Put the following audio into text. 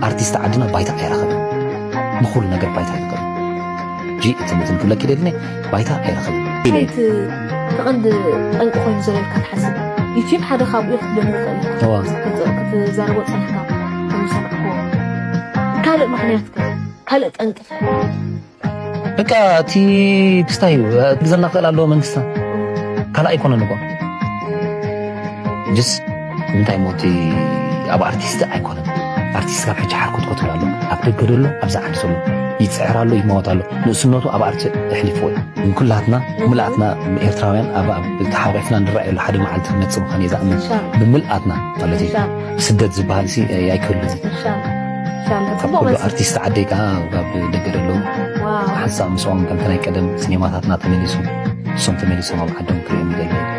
ኣርቲስት ዓድና ባይታ ኣይረኸብን። ንኹሉ ነገር ባይታ ኣይረኸብን። ጂ እቲ ምትን ክብለኪ ደድነ ባይታ ኣይረኸብን። ኢለ ከይቲ ተቐንዲ ጠንቂ ኮይኑ ዘለካ ትሓስብ ዩቲዩብ ሓደ ካብኡ ክትብል ንኽእል ኢኻ። እዋ። ክትዘ- ክትዛረቦ ጸኒሕካ ከም ዝሰማዕኩዎ ካልእ ምኽንያት ከ ካልእ ጠንቂ ከ በቃ እቲ ክስታይ እዩ። ግዘና ክእል ኣለዎ መንግስታ ካልእ ኣይኮነን እኮ ጅስ እንታይ ሞቲ ኣብ ኣርቲስት ኣይኮነን። ኣርቲስት ካብ ሕጂ ሓርኮት ኮትል ኣሎ ኣብ ደገ ደሎ ኣብዚ ዓዲ ዘሎ ይፅዕር ኣሎ ይመወት ኣሎ ንእስነቱ ኣብ ኣርቲ ኣሕሊፍዎ እዩ። ንኩላትና ምልኣትና ኤርትራውያን ኣብ ኣብ ተሓቋፍና ንረኣየሉ ሓደ መዓልቲ ክመፅእ ምዃን እየ ዝኣምን ኢንሻላህ ብምልኣትና ማለት እዩ። ኢንሻላህ ስደት ዝበሃል ሲ ኣይክህሉን እዩ። ኢንሻላህ ኢንሻላህ ካብ ጽቡቕ ኩሉ መልሲ ኣርቲስት ዓደይ ከዓ ኣብ ደገ ዘለዉ ዋው ሓንሳብ ምስኦም ከምቲ ናይ ቀደም ሲኔማታትና ተመሊሱ እሶም ተመሊሶም ኣብ ዓዶም ክርእዮም ይደለዩ።